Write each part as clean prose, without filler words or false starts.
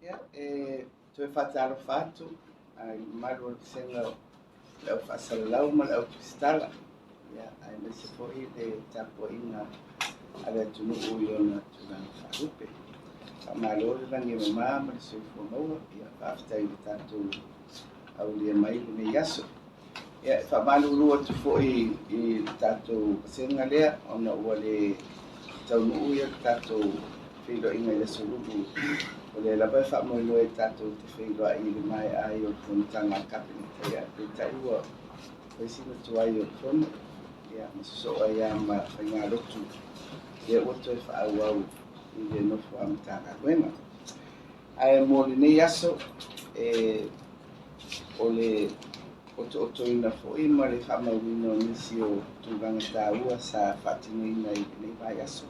Ia, e toe faatalofa atu i le mamalu o le vasega o le au faasalalau ma le au tusitala, ia, aemaise foi le tapuaiga a le atunuu i ona tulaga faalupe. Faamalo le lagi e mama ma le soifua maua, ia, faafetai i le tatou aulia mai lenei aso. Ia, e faamalulu atu foi i le tatou vasega lea ona ua le taunuu ia le tatou feiloaiga i le Aso Lulu, o lea lava e faamoemoe tatou te feiloai i le maea ai o le fonotaga a le Kapeneta, ia, peitai ua fai sina tuai o le fono, ia, ma sosoo ai lava ma faigalotu lea ua toe faaauau i le nofo a Matagaluega. Ae mo lenei aso, o le otootoina foi ma le faamauina o nisi o tulaga taua sa faatinoina i lenei vaiaso.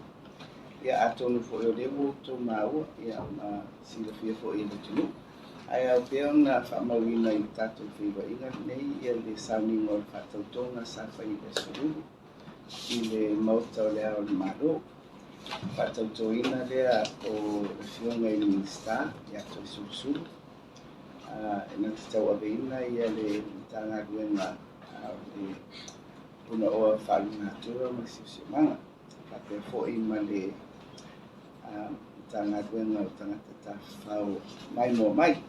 Ia, atonu foi o lea ua outou maua, ia, ma silafia foi e le atunuu. Ae ao pea ona faamauina i le tatou feiloaiga lenei ia le sauniga o le faatautoga sa fai i le Aso Lulu i le Maota o le Ao o le Malo. Faatautoina lea o le Afioga i le Minisita ia Toeolesulusulu, e na te tauaveina ia le Matagaluega o le Punaoa Faalenatura ma le Siosiomaga, faapea foi ma le Matagaluega o Tagata Tafafao Maimoa Mai.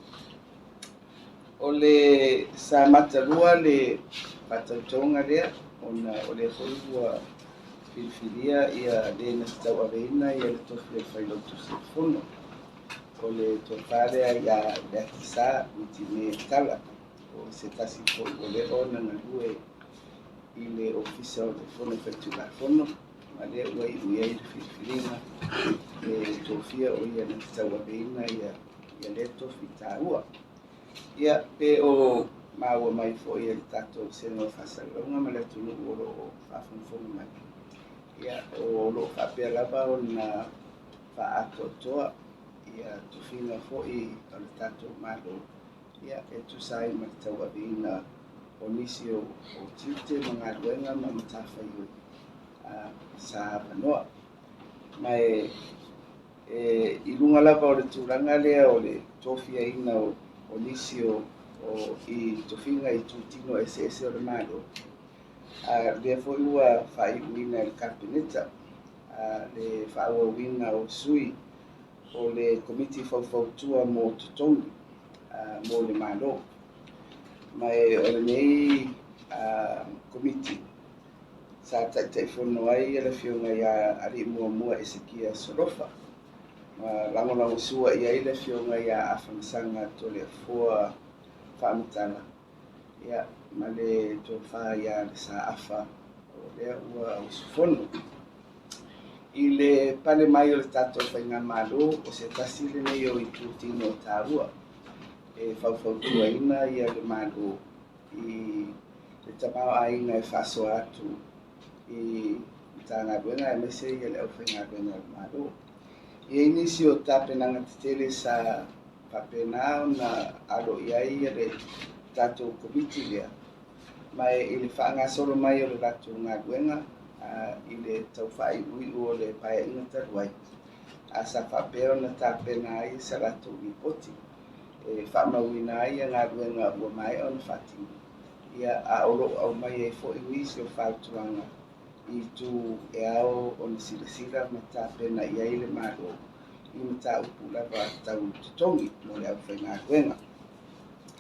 O le sa matalua le faatautoga lea, ona o lea foi ua filifilia ia le na te tauaveina ia le tofi o le Failautusi o le Fono. O le tofa lea ia Leatisa Uitime Tala, o se tasi foi ua leva ona galue i le Ofisa o le Fono Faitulafono, ma lea ua iu i ai le filifiliga e tofia o ia na te tauaveina ia lea tofi taua. Ia, pe o maua mai foi e le tatou vasega o faasalalauga ma le atunuu o lo o faafogafoga mai. Ia, o lo o faapea lava ona faaatoatoa ia tofiga foi o le tatou Malo, ia, e tusa ai ma le tauaveina o nisi o tiute ma galuega ma matafaioi sa avanoa. Ma e i luga lava o le tulaga lea o le tofiaina o nisi o i tofiga i tutino eseese o le Malo, lea foi ua faaiuina e le Kapeneta le faaauauina o sui o le Komiti Faufautua mo Totogi mo le Malo. Ma o lenei komiti sa taitaifono ai le Afioga ia Alii Muamua Esekia Solofa, ma lagolagosua i ai le Afioga ia Afamasaga Toleafoa Faamatala, ia, ma le tofa ia le Saafa o lea ua usufono. I le pale mai o le tatou faigamalo, o se tasi lenei o itutino taua e faufautuaina ia le Malo i le tamaoaiga e faasoa atu i Matagaluega aemaise ia le aufaigaluega a le Malo. E i ai nisi o tapenaga tetele sa faapena ona alo i ai ia le tatou komiti lea, ma i le faagasolo mai o le latou galuega i le tau faaiuiu o le paeaiga talu ai, sa faapea ona tapena ai sa latou lipoti e faamauina ai ia galuega ua maea ona faatino, ia, a o lo o aumai ai foi nisi o fautuaga i itu e ao ona silasila ma tapena i ai le Malo i mataupu lava tau totogi mo le aufaigaluega.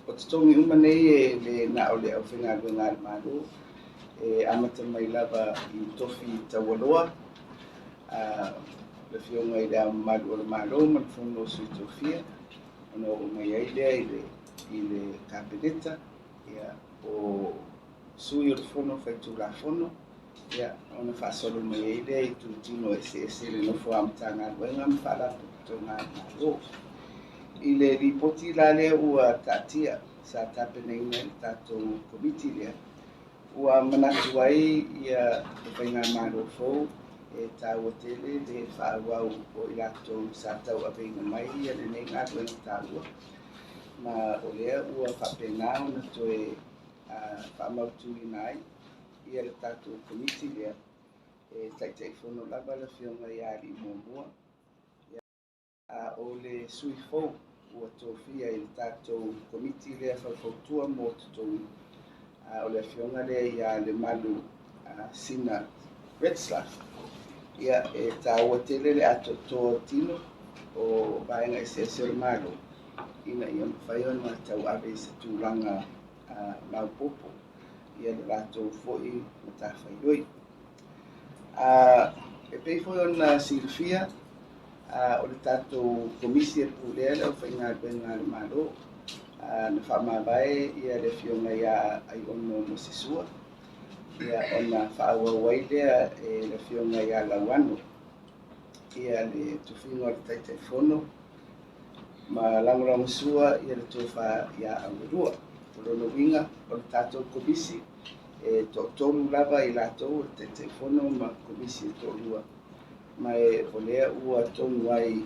O totogi uma nei e le na o le aufaigaluega a le Malo, e amata mai lava i tofi taualoa, le Afioga i le Ao Mamalu o le Malo ma le Fono o Sui Tofia, ona oo mai ai lea i le Kapeneta, ia, o sui o le Fono Faitulafono, ia, ona faasolo mai ai lea i tutino eseese le nofo a Matagaluega ma Faalapotopotoga a le Malo. I le lipoti la lea ua taatia sa tapenaina e le tatou komiti lea, ua manatu ai ia le faigamalo fou e taua tele le faaauau o i latou sa tauaveina mai ia lenei galuega taua, ma o lea ua faapena ona toe faamautuina ai ia le tatou komiti lea e taitaifono lava le Afioga ia Alii Muamua, a o le sui fou ua tofia i le tatou Komiti lea Faufautua mo Totogi, o le Afioga lea ia Lemalu Sina Retzlaff. Ia, e taua tele le atoatoa tino o vaega eseese o le Malo ina ia mafai ona tauave i se tulaga maopoopo ia le latou foi matafaioi. E pei foi ona silafia, o le tatou Komisi e pulea le aufaigaluega a le Malo, na faamavae ia le Afioga ia Aiono Mosesua, ia ona faaauau ai lea e le Afioga ia Lauano ia le tofiga o le Taitaifono ma lagolagosua ia le tofa ia Auelua. O lona uiga o le tatou Komisi e toatolu lava i latou, o le Taitaifono ma Komisi e toalua, ma o lea ua tonu ai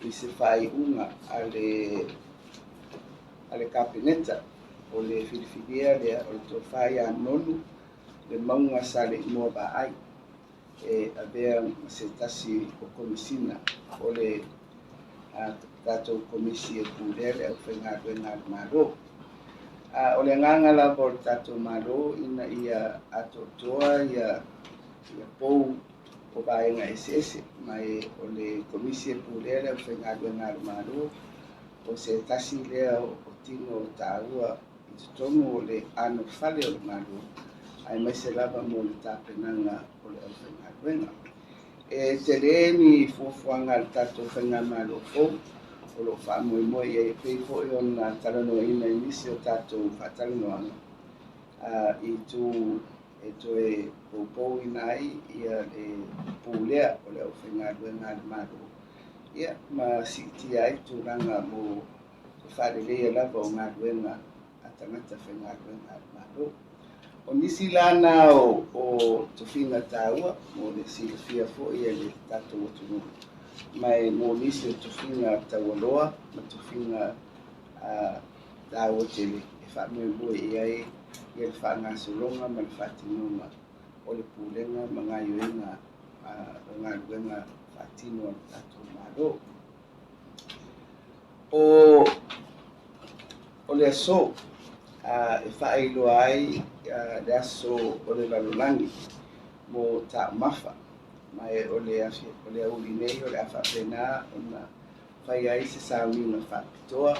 i se faaiuga a le Kapeneta o le filifilia lea o le tofa ia Nonu le Mauga Saleimoa Vaai e avea ma se tasi o Komisina o le tatou Komisi e pulea le aufaigaluega a le Malo. O le agaga lava o le tatou Malo ina ia atoatoa ia pou o vaega eseese, ma o le Komisi e pulea le aufaigaluega a le Malo o se tasi lea o tino taua i totonu o le anofale o le Malo, aemaise lava mo le tapenaga o le aufaigaluega. E tele ni fuafuaga a le tatou faigamalo fou o lo o faamoemoe i ai, e pei foi ona talanoaina i nisi o tatou faatalanoaga i tu e toe poupouina ai ia le pulea o le aufaigaluega a le Malo, ia ma siitia ai tulaga mo le faaleleia lava o galuega a tagata faigaluega a le Malo. O nisi lana o tofiga taua mo le silafia foi e le tatou atunuu, ma e mo nisi o tofiga taualoa ma tofiga taua tele e faamoemoe i ai ia le faagasologa ma le faatinoga o le pulega ma gaioiga o galuega faatino a le tatou Malo. O le aso e faailoa ai le aso o le lalolagi mo taumafa, ma o le auli nei o le a faapena ona fai ai se sauniga faapitoa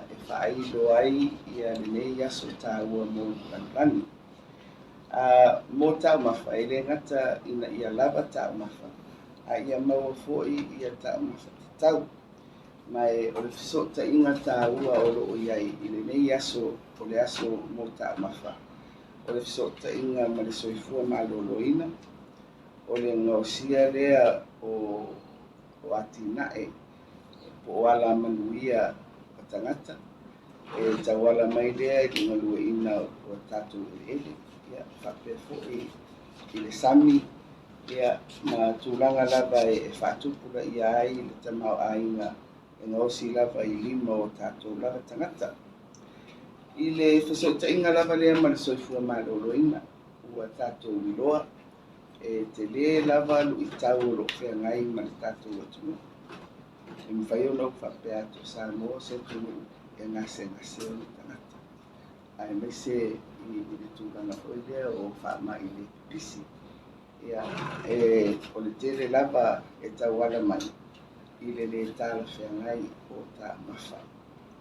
e faailoa ai ia lenei aso taua mo le lalolagi. Mo taumafa, e le gata ina ia lava taumafa, a ia maua foi ia taumafa tatau. Ma o le fesootaiga taua o loo iai i lenei aso o le aso mo taumafa, o le fesootaiga ma le soifua maloloina, o le gaosia lea o atinae po o ala manuia o tagata e tauala mai lea i le galueaiina o tatou eleele, ia faapea foi i le sami, ia ma tulaga lava e faatupulaia ai le tamaoaiga e gaosi lava i lima o tatou lava tagata. I le fesootaiga lava lea ma le soifua maloloina, ua tatou iloa e tele lava luitau o loo feagai ma le tatou atunuu. E mafai ona ou faapea atu o Samoa se atunuu e gasegase ona tagata, aemaise i le tulaga foi lea o faamai le pipisi. Ia, o le tele lava e tauala mai i le le talafeagai o taumafa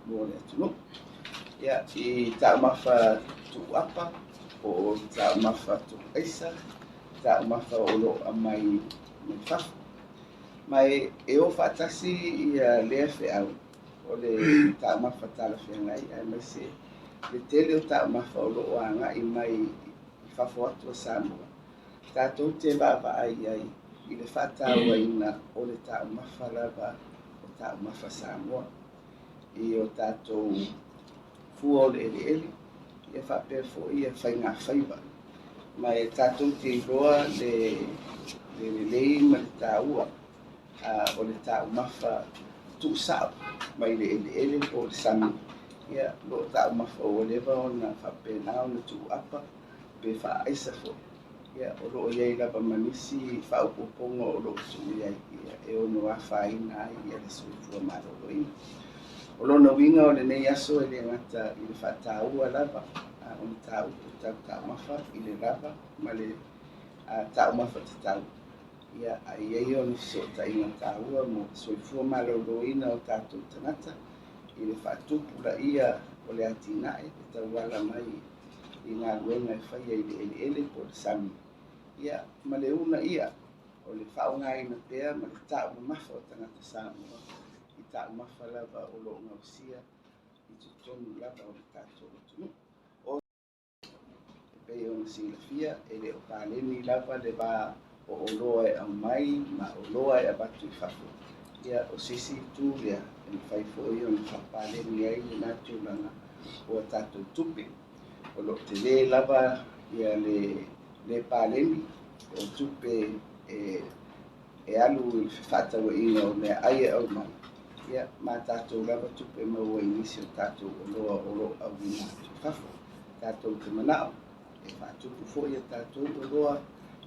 mo le atunuu. Ia, i taumafa tuuapa, po o taumafa tuuaisa, taumafa o loo aumai mai fafo. Ma e o faatasi ia lea feau o le taumafa talafeagai, aemaise le tele o taumafa o loo agai mai i fafo atu o Samoa. Tatou te vaavaai ai i le faatauaina o le taumafa lava o taumafa Samoa i o tatou fua o le eleele, ia faapea foi ia faiga faiva. Ma e tatou te iloa le lelei ma le taua o le taumafa tuusao mai le eleele po o le sami, ia loo taumafa ua leva ona faapena ona tuuapa pe faaaisa foi. Ia, o lo o i ai lava ma nisi faaopoopoga o lo o tuu i ai, ia, e ono afaina ai ia le soifua maloloina. O lona uiga o lenei aso e le gata i le faataua lava o mataupu tau taumafa i le lava ma le taumafa tatau, ia, ae i ai ona fesootaiga taua mo le soifua maloloina o tatou tagata i le faatupulaia o le atinae e tauala mai i galuega e faia i le eleele po o le sami, ia, ma le uunaia o le faaaogaina pea ma le taumamafa o tagata Samoa i taumafa lava o lo o gausia i totonu lava o le tatou atunuu. O e pei ona silafia, e le o paleni lava le va o oloa e aumai ma oloa e avatu i fafo. Ia, o se isi itu lea e mafai foi ona faapaleni ai lena tulaga o a tatou tupe. O lo o tele lava ia le le paleni o tupe e alu i le fefaatauaiga o meaai e aumai, ia, ma tatou lava tupe maua i nisi o tatou oloa o lo o auina atu i fafo. Tatou te manao e faatupu foi a tatou oloa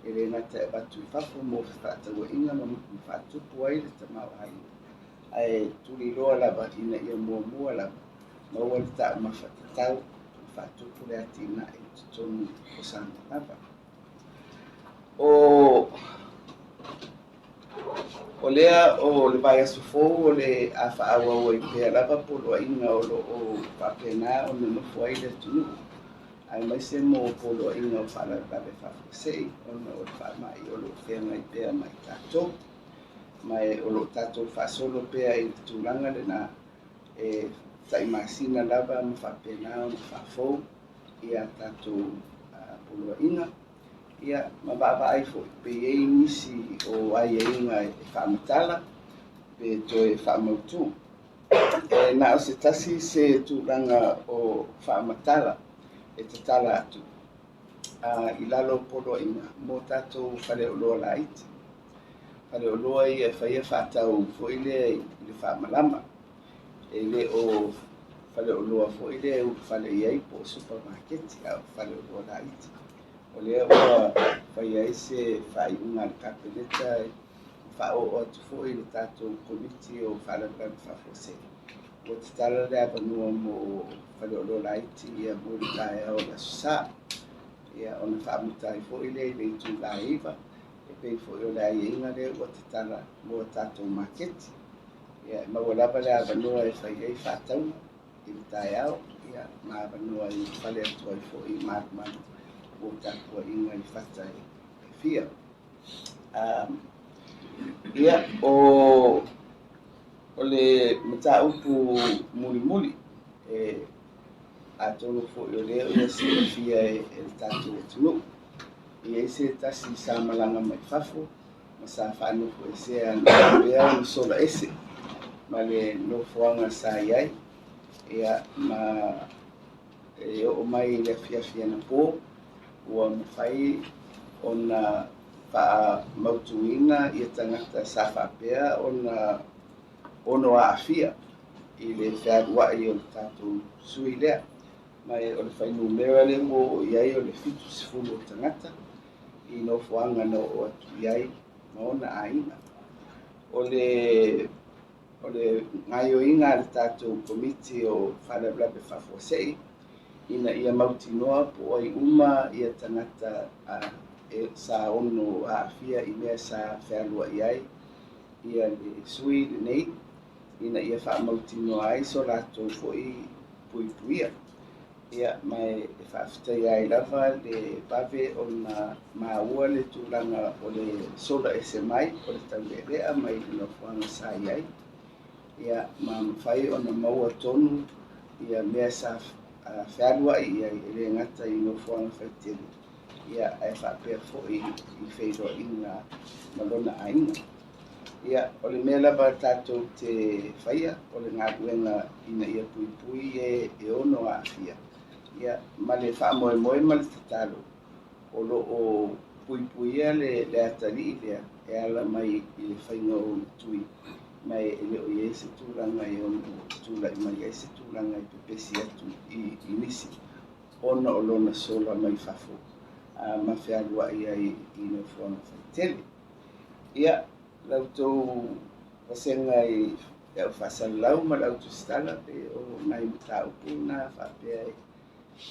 e le gata e avatu i fafo mo fefaatauaiga ma faatupu ai le tamaoaiga, ae tuliloa lava ina ia muamua lava maua le taumafa tatau ma faatupu le atinae i totonu o Samoa lava. O lea o le vaiaso fou o le a faaauau ai pea lava poloaiga o lo o faapena ona nofo ai le atunuu, aemaise mo poloaiga o faalavelave faafuasei ona o le faamai o lo o feagai pea ma i tatou. Ma o lo o tatou faasolo pea i le tulaga lena e tai masina lava ma faapena ona faafou ia tatou poloaiga. Ia, ma vaavaai foi pe i ai nisi o aiaiga e faamatala pe toe faamautu. E na o se tasi se tulaga o faamatala e tatala atu i lalo o poloaiga mo tatou faleoloa laiti. Faleoloa ia e faia faatau foi lea i le faamalama. E le o faleoloa foi lea e ulufale i ai po o supamaketi, a o faleoloa laiti. O lea ua fai ai se faaiuga a le Kapeneta e faaoo atu foi i le tatou Komiti o Faalavelave Faafuasei. Ua tatala le avanoa mo faleoloa laiti ia mo le taeao o le Aso Sa. Ia, ona faamuta ai foi lea i le itula e 9, e pei foi o le aiaiga lea ua tatala mo tatou maketi. Ia, e maua lava le avanoa e fai ai faatauga i le taeao, ia, ma avanoa e fale atu ai foi i malumalu mo tapuaiga i fata e fia. Ia, o le mataupu mulimuli, e atonu foi o lea ua silafia e le tatou atunuu. E i ai se tasi sa malaga mai fafo ma sa faanofo esea na faapea ona sola ese ma le nofoaga sa i ai. Ia, ma e oo mai i le afiafi anapo, ua mafai ona faamautuina ia tagata sa faapea ona ono aafia i le fealuai o le tatou sui lea. Ma o le fuainumera lea ua oo i ai o le 70 o tagata i nofoaga na oo atu i ai ma ona aiga. O le gaoioiga a le tatou Komiti o Faalavelave Faafuasei ina ia mautinoa po o ai uma ia tagata sa ono aafia i mea sa fealuai ai ia le sui lenei, ina ia faamautinoa ai so latou foi puipuia. Ia, ma e faafetaia ai lava le vave ona maua le tulaga o le sola ese mai o le taulealea mai le nofoaga sa i ai. Ia, ma mafai ona maua tonu ia mea sa fealuai i ai e le gata i nofoaga faitele, ia, ae faapea foi i feiloaiga ma lona aiga. Ia, o le mea lava tatou te faia, o le galuega ina ia puipui e ono aafia. Ia, ma le faamoemoe ma le tatalo, o lo o puipuia le atalii lea e ala mai i le faiga o ona tui, ma e le o i ai se tulaga e ono tulai mai ai se tulaga e pepesi atu i nisi, ona o lona sola mai fafo. ma fealuai ai i nofoaga faitele. Ia, la outou vasega i le au faasalalau ma le au tusitala, pe o nai mataupu na faapea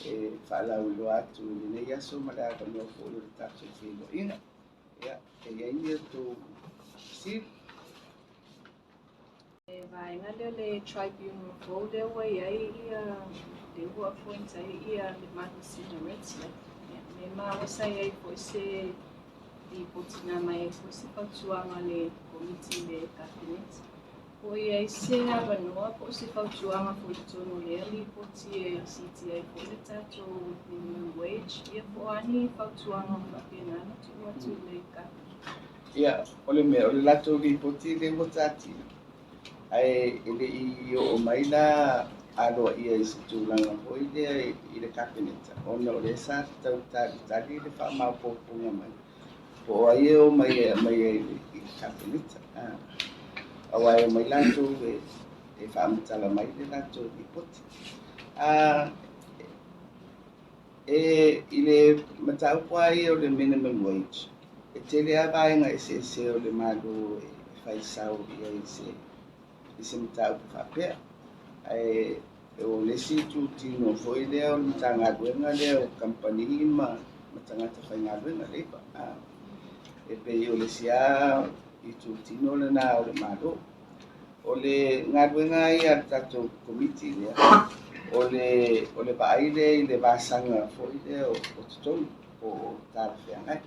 e faalauiloa atu i lenei aso ma le avanoa foi o le tatou feiloaiga. Ia, e i ai ni outou fesili? E vaega lea le tribunal fou lea ua i ai ia lea ua appoint ai ia le Matosina Retzlaff. Ia, me maua sa i ai foi se lipoti na aumai ai foi se fautuaga a le Komiti i le Kapeneta. Po o i ai se avanoa po o se fautuaga foi i totonu o lea lipoti e siitia ai foi le tatou minimum wage, ia po o a ni fautuaga o faapena ona tuu atu i le Kapeneta. Ia, o le mea, o le latou lipoti lea ua taatia, ae e le i oo mai la aloaia i se tulaga foi lea i le Kapeneta, ona o lea sa tau talitali le faamaopoopoga mai, po o ai e o mai e aumai ai i le Kapeneta. Aua e omai latou e faamatala mai le latou lipoti. E i le mataupu lava ia o le minimum wage, e tele lava vaega eseese o le Malo e fai sao i ai i se mataupu faapea. Ae o le isi itutino foi lea o le Matagaluega lea o kamupani ma tagata faigaluega, labour. E pei o le isi lava itutino lena o le Malo. O le galuega ia a le tatou Komiti lea, o le vaai lea i le vasaga foi lea o totogi po o talafeagai.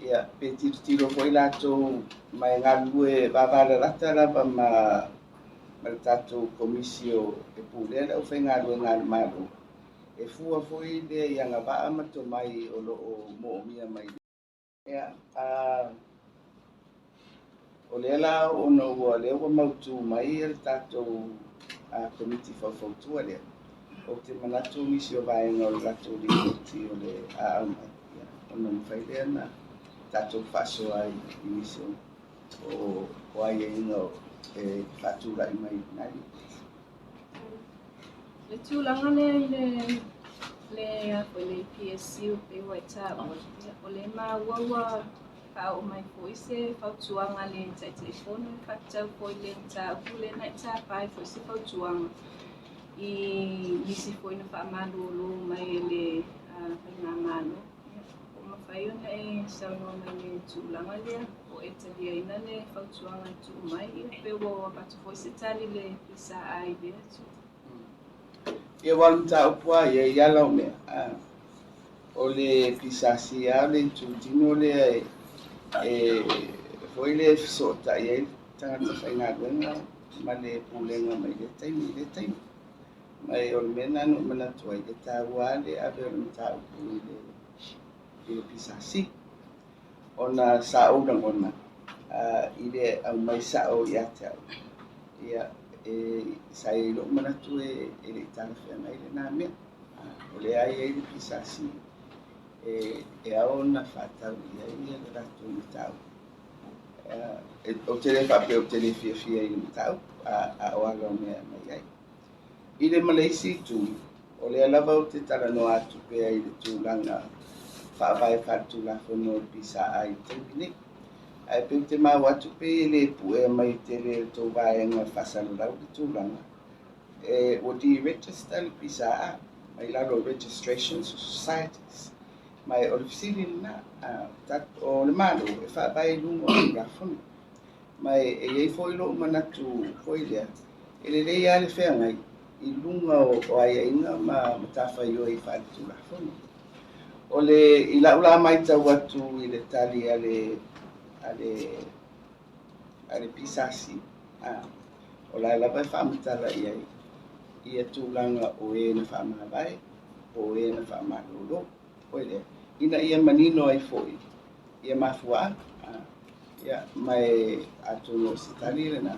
Ia, pe tilotilo foi latou ma e galulue vavalalata lava ma le tatou Komisi o e pulea le aufaigaluega a le Malo, e fua foi lea i agavaa ma tomai o lo o moomia mai. Ia, o lea la ona ua lea ua mautu mai le tatou Komiti Faufautua lea, ou te manatu nisi o vaega o le latou lipoti o le a aumai, ia, ona mafai lea na tatou faasoa ai i nisi o aiaiga e faatulai mai i lena lipoti. Le tulaga lea i le a foi le PSC pei ua e taua, ia, o le maua ua faaoo mai foi se fautuaga a le Taitaifono e faatatau foi i le mataupu lea na e tapa ai foi se fautuaga i nisi foi na faamalolo mai e le Faigamalo. Ia, po o mafai ona e saunoa mai i le tulaga lea, po o e taliaina le fautuaga e tuu mai, ia, pe ua avatu foi se tali i le PSA i lea itu. Ia, ua o le mataupu lava ia i ala o mea. O le PSC lava o le itutino lea e foi lea e fesootai ai tagata faigaluega ma le pulega mai lea taimi i lea taimi. Ma o le mea lena na ou manatu ai, e taua lava le ave o le mataupu i le PSC. Ona sa ou lagona i le aumai sao ia te au. Ia, e sa i ai lou manatu e le i talafeagai lena mea. O lea e i ai le PSC e ao ona faatau i ai le latou mataupu. Ou te le faapea ou te le fiafia i le mataupu, a o ala o mea e aumai ai. I le ma le isi itu, o lea lava ou te talanoa atu pea i le tulaga faavae faaletulafono o le PSA i le taimi nei. Ae pei ou te maua atu pei e le puea mai tele e le tou vaega faasalalau le tulaga. E, ua deregister le PSA mai lalo o Registration Societies. Ma o le fesili lena, o le Malo e faavae i luga o Tulafono. Ma e i ai foi lou manatu foi lea, e lelei lava le feagai i luga o aiaiga ma matafaioi faaletulafono. O le i lau la matau atu i le tali a le PSC, o la e lava e faamatala i ai ia tulaga o e na faamavae po o e na faamalolo. Foi lea, ina ia manino ai foi ia mafuaaga. Ia, ma e atonu o se tali lena,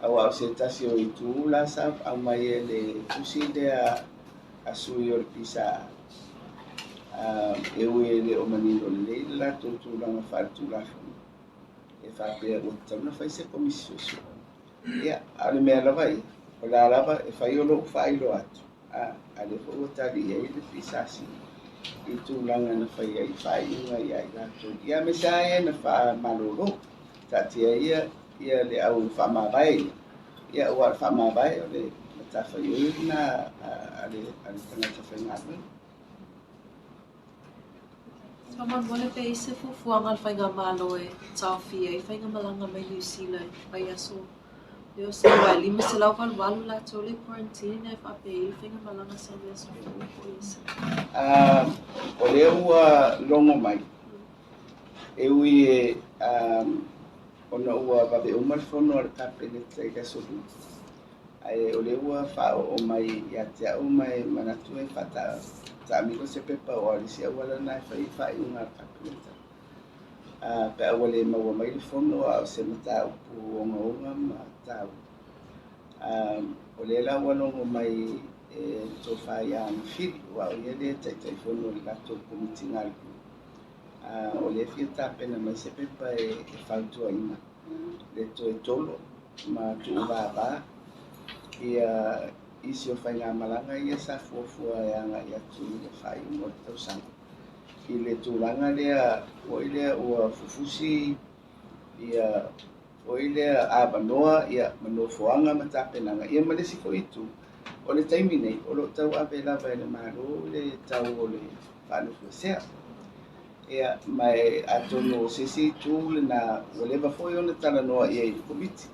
aua o se tasi o itu la sa aumai e le tusi lea a sui o le PSA, e ui e le o manino lelei le latou tulaga faaletulafono, e faapea ua tatau ona fai se komisi suesue. Ia, a o le mea lava ia, o la lava e fai o lou faailoa atu, a lea foi ua tali i ai le PSC. I tulaga na fai ai faaiuga ia i latou ia me sa e na faamalōlō taatia ia ia le au faamavae ia ia ua faamavae o le matafaioi lena a le tagata faigaluega. Faamolemole pe i se fuafuaga a le Faigamalo e taofia ai faigamalaga mai Niu Sila i vaiaso lea o sau aua e 588 latou le quarantine ae faapea i ai faigamalaga sau i aso fou po o i se. O lea ua logo mai e ui e ona ua vave uma le fono a le Kapeneta i le aso Lua, ae o lea ua faaoo mai ia te au ma e manatu e faataamilo se pepa o le isi auala na e fai faaiuga a le Kapeneta. Pe a ua le maua mai le fono a o se mataupu ogaoga ma taua. O lea la ua logo mai e le tofa ia Agafili, aua o ia lea e Taitaifono o le latou Komiti galulue. O lea e fia tapena mai se pepa e fautuaina le toe tolo ma tuuvavā ia isi o faigamalaga ia sa fuafua e agai atu i le faaiuga o le tausaga. I le tulaga lea foi lea ua fufusi ia foi lea avanoa ia ma nofoaga ma tapenaga ia ma le isi foi itu o le taimi nei o loo tauave lava e le Malo le tau o le faanofoesea. Ia ma e atonu o se isi itu lena ua leva foi ona talanoa i ai i le Komiti.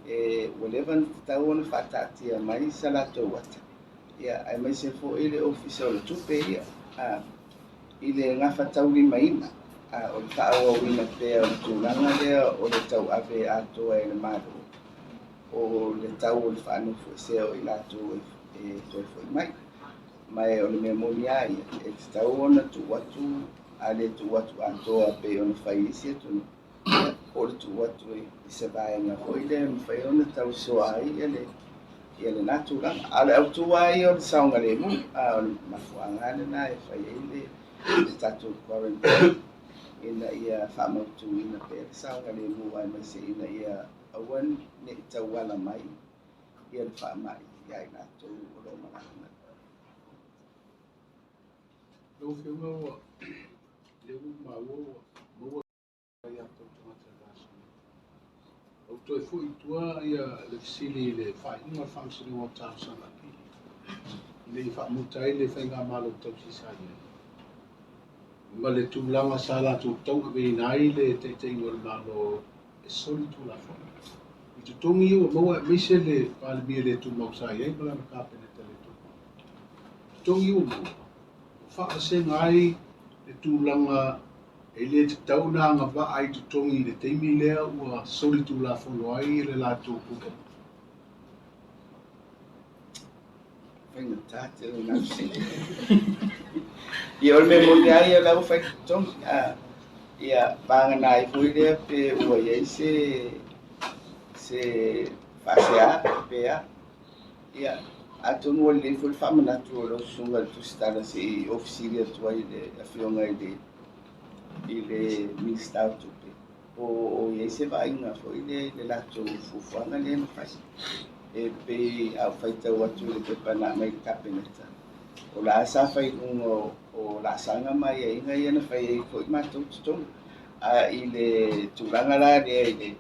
E ua leva ona tatau ona faataatia mai sa latou ata ia aemaise foi le Ofisa o le Tupe ia i le gafataulimaina o le faaauauina pea o le tulaga lea o le tauave atoa e le Malo o le tau o le faanofoesea o i latou e toe foi mai. Ma e o le mea moni lava ia, e tatau ona tuu atu a le tuu atu atoa pei ona fai i isi atunuu, ia, po o le tuu atu i se vaega foi lea e mafai ona tausoa ai ia lena tulaga. A o le autu lava ia o le saogalemu, a o le mafuaaga lena e fai ai le tatou quarantine ina ia faamautuina pea le saogalemu aemaise ina ia aua ne i tauala mai ia le faamai ia i latou o lo o malaga mai. Lau Afioga ua lea ua maua ua maua ia tatou tagata i le vaiaso nei. Ua toe foi i tua ia le fesili i le faaiuga o le Faamasinoga o Talosaga Apili ina ia faamuta ai le faigamalo tausi sa i ai ma le tulaga sa latou tauaveina ai le taitaiga o le Malo e soli Tulafono. I totogi ia ua maua aemaise le Palemia le tumau sa i ai ma lana Kapeneta le tumau. Totogi ia ua maua, ua faavasega ai le tulaga e le tatau ona agavaa i totogi i le taimi lea ua soli Tulafono ai le latou pulega. Faigata tele lena fesili. Ia o le mea moni lava ia o la ua fai totogi. Ia vagana ai foi lea pe ua i ai se faasea pe a. Ia atonu ua lelei foi le faamanatu o lau susuga i le Tusitala se i ofisili atu ai le afioga i le Minisita o Tupe po o i ai se vaaiga foi lea i le latou fuafuaga lea na fai. E pei a ou faitau atu i le pepa na aumai i le Kapeneta, o la sa fai i luga o laasaga ma aiaiga ia na fai ai foi matou totogi. A i le tulaga la lea i le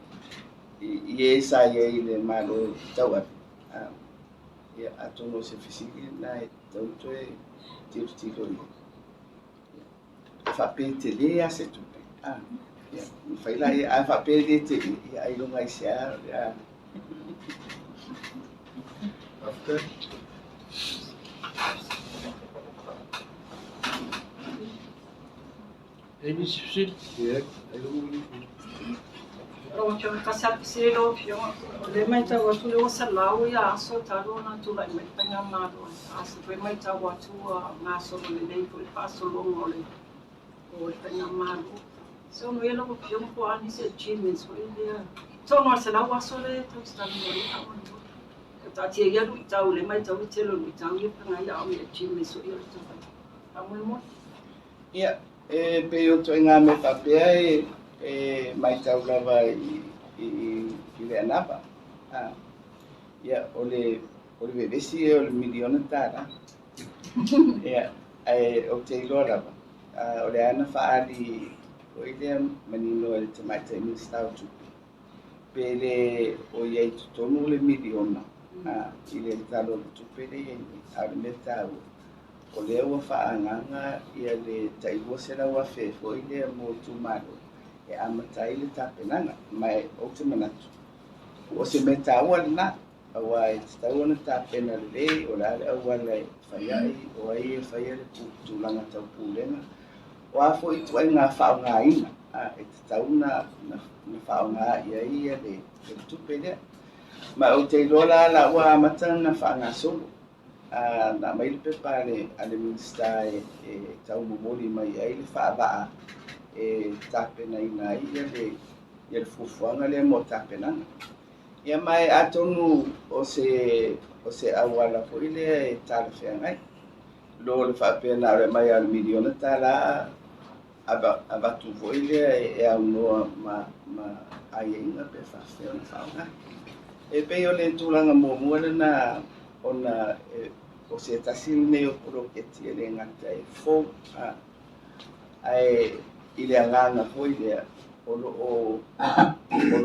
i e sa i ai i le Malo tauave, ia atonu o se fesili lena e tatau toe tilotilo i ai. E faapea tele lava se tupe. Ia, mafai la ia, a faapea le tele, ia ailoga i se a. Faafetai. E nisi fesili? Ia, ai luga i Lau Afioga, tasi lava le fesili lau Afioga. O lea e matau atu lea ua 100 ia aso talu ona tulai mai le faigamalo. A se toe matau atu ua gasolo lelei foi le faasologa o le faigamalo. Se ono ia lau Afioga po o a nisi achievements foi lea. Tonu o le 100 aso lea e tausitalanoa ai faamolemole. E taatia ia luitau le matau le tele o luitau ia feagai a o ni achievements foi o le tau fai. Faamolemole. Ia, e pei o ituaiga mea faapea e matau lava i le anava. Ia, o le vevesi ia o le $1 miliona. Ia, Ae ou te iloa lava, o le a na faaali foi lea manino e le Tamaitai Minisita o Tupe, pe le o i ai i totonu le miliona i le Tala o le Tupe lea e i ai nei. A o le mea taua, o lea ua faaagaaga le tai $200,000 foi lea mo itumalo e amata ai le tapenaga. Ma ou te manatu, o se mea taua lena, aua e tatau ona tapena lelei, o le a le auala e fai ai, o ai e faia le tulaga tau pulega, o a foi ituaiga faaaogaina e tatau ona faaaoga i ai le tupe lea. Ma ou te iloa la la ua amata ona faagasolo, na aumai le pepa a le Minisita e tau momoli mai ai le faavaa e tapenaina ai le fuafuaga lea mo tapenaga. Ia ma atonu o se auala foi lea e talafeagai. Lo le faapea na o le aumai lava o le miliona tala avatu foi lea e aunoa ma aiaiga pe faafefea ona faaaoga. E pei o le tulaga muamua lena ona o se tasi lenei o poloketi e le gata e fou, ae i le agaga foi lea o lo o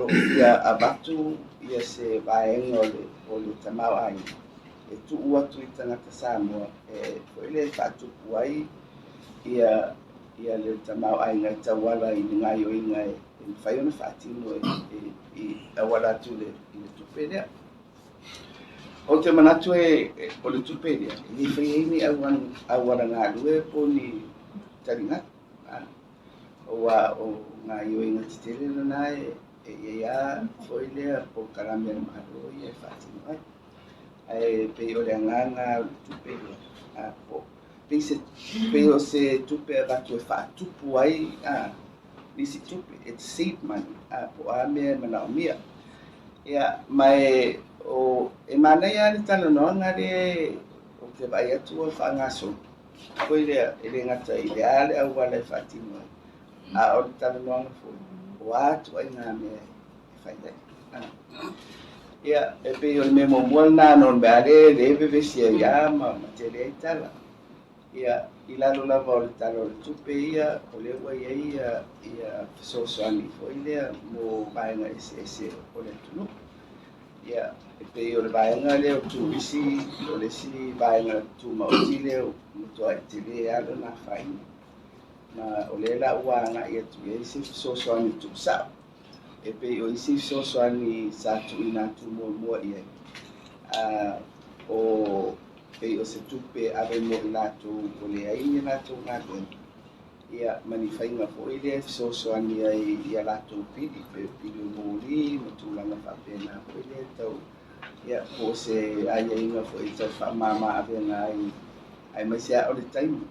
fia avatu ia se vaega o le tamaoaiga e tuu atu i tagata Samoa e foi lea e faatupu ai ia le tamaoaiga e tauala i le gaioiga e mafai ona faatino e auala atu i le tupe lea. Ou te manatu o le tupe lea, e le fai ai ni auala galue po o ni taligalu. Aua o gaioiga tetele lena e i ai lava foi lea polokalame a le Malo ia e faatino ai. Ae pei o le agaga o le tupe lea, pei o se tupe avatu e faatupu ai nisi tupe, it's seed money, po o a mea e manaomia. Ia, ma e manaia lava le talanoaga lea ou te vaai atu ua faagasolo. Foi lea, e le gata i le a le auala e faatino ai, a o le talanoaga foi, o a ituaiga mea e fai ai. Ia, e pei o le mea muamua lena no le mea lea e vevesi ai lava ma tele ai tala. Ia, i lalo lava o le Tala o le Tupe ia, o lea ua i ai ia fesoasoani foi lea mo vaega eseese o le atunuu. Ia, e pei o le vaega lea o turisi, o le isi vaega tumaoti lea o matuai tele lava lona afaina. Ma o lea la ua agai atu i ai se fesoasoani tuusao. E pei o isi fesoasoani sa tuuina atu muamua i ai. O pei o se tupe ave mo i latou o leai ni latou galuega. Ia, ma ni faiga foi lea e fesoasoani ai ia latou pili, pe pili o moli ma tulaga faapena foi lea tau, ia, po o se aiaiga foi tau faamama avega ai, aemaise lava o le taimi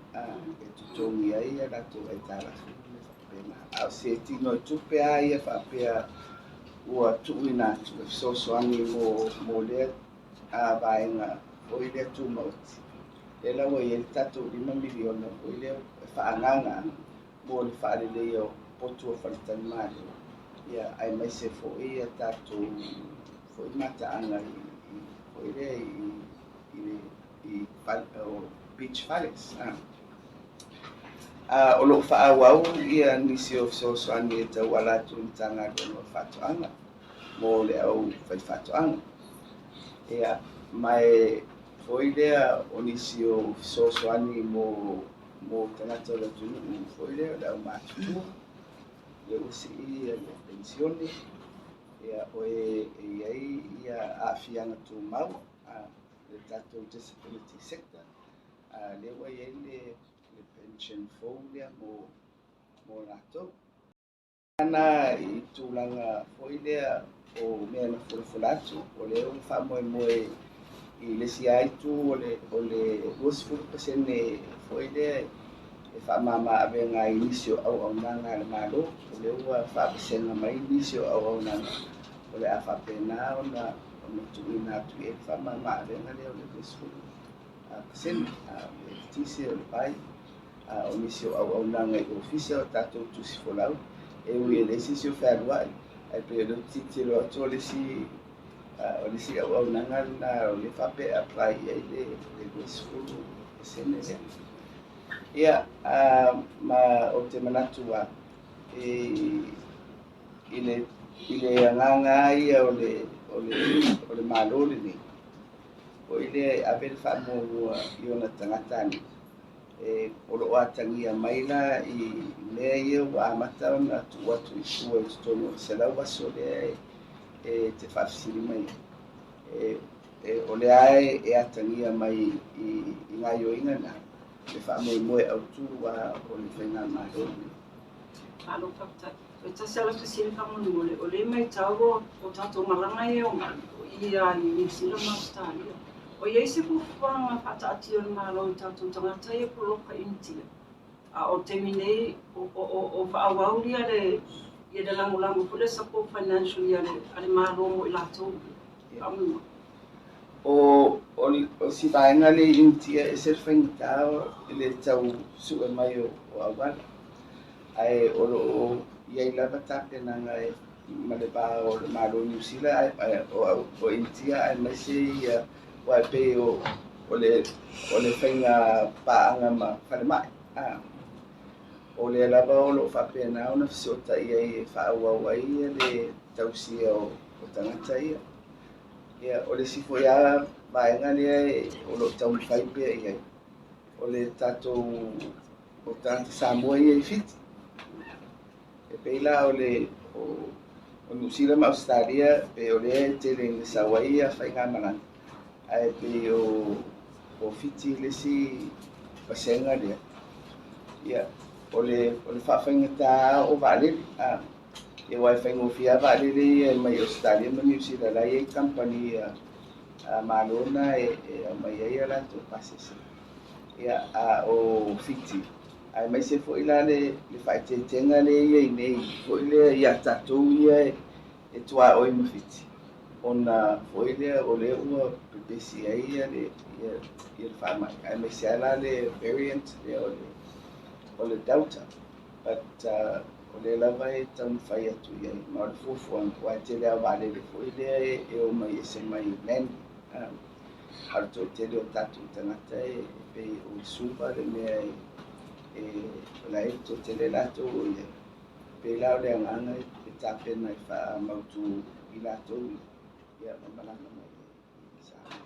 e totogi ai ia latou aitalafu ma faapena. A o se tino e tupe lava ia faapea ua tuuina atu e fesoasoani mo lea vaega foi lea tumaoti. Lea la ua i ai le tatou $5 miliona foi lea e faaagaaga mo le faaleleia o potu o faletalimalo, ia, aemaise foi ia tatou foi mataaga foi lea i beach fales. O lo o faaauau ia nisi o fesoasoani e tauala atu i le Matagaluega o Faatoaga mo le au faifaatoaga. Ia, ma e foi lea o nisi o fesoasoani mo tagata o le atunuu foi lea o le au matutua, le ua sii le penisione, ia, o e i ai ia aafiaga tumau, le tatou disability sector, lea ua i ai le pension fou lea mo latou. Ana i tulaga foi lea o mea na fulafola atu, o lea ua faamoemoe i le isi itu o le 20% foi lea e faamama avega ai nisi o auaunaga a le Malo, o lea ua faavasega mai nisi o auaunaga o le a faapena ona tuuina atu i ai le faamama avega lea o le 20%, o le eletise, o le vai, o nisi o auaunaga i ofisa o tatou tusi folau, e ui e leai se isi o fealuai, ae pei o lea ou te tilotilo atu o le isi auaunaga lena o lea faapea e apply i ai le 20% lea. Ia, ma ou te manatu lava i le i le agaga lava ia o le o le o le Malo lenei, foi lea e ave le faamuamua i ona tagatanuu, e o lo o atagia mai la i mea ia ua amata ona tuu atu i tua i totonu o le 100 aso lea e te faafesili mai ai. E o lea e atagia mai i gaoioiga na le faamoemoe autu o le faigamalo lenei. Malo faafetai. Toe tasi lava le fesili faamolemole, o lea e matau o tatou malaga ia e omai i a i Niu Sila ma Ausetalia. O i ai se fuafuaga faataatia o le Malo i tatou tagata ia poloka i Initia? A o le taimi nei o faaauau ia le ia le lagolago foi lea support financially a le Malo mo i latou ia faamolemole. O o si vaega lea i Initia, e ese le faigata i le tau sue mai o auala. Ae o lo o i ai lava tapenaga ma le va o le Malo o Niu Sila o Initia aemaise ia aua e pei o le o le faiga paaga ma falemai. O lea lava o lo o faapena ona fesootai ai e faaauau ai le tausia o tagata ia. Ia, o le isi foi lava vaega lea o lo o taumafai pea i ai, o le tatou o tagata Samoa ia i Fiti. E pei la o le o Niu Sila ma Ausetalia, pei o lea e tele ina sau ai ia faigamalaga, ae pei o Fiti le isi vasega lea. Ia, o le faafaigata o vaalele. Ia, aua e faigofie lava vaalele ia mai Ausetalia ma Niu Sila, la e i ai kamupani a Malo na e aumai ai a latou pasese. Ia, a o Fiti, aemaise foi la le faaeteetega lea e i ai nei foi lea ia tatou ia e tuaoi ma Fiti, ona foi lea o lea ua pepesi ai le faamai, aemaise lava la le variant lea o le Delta. But o lea lava e taumafai atu i ai, ma o le fuafuaga, aua e tele lava o vaalele foi lea e omai ese mai land. A o le toatele o tatou tagata e pei o Suva le mea e o la e toatele latou o i ai. Pei la o le agaga e tapena e faamautu i latou ia ma malaga mai i Samoa.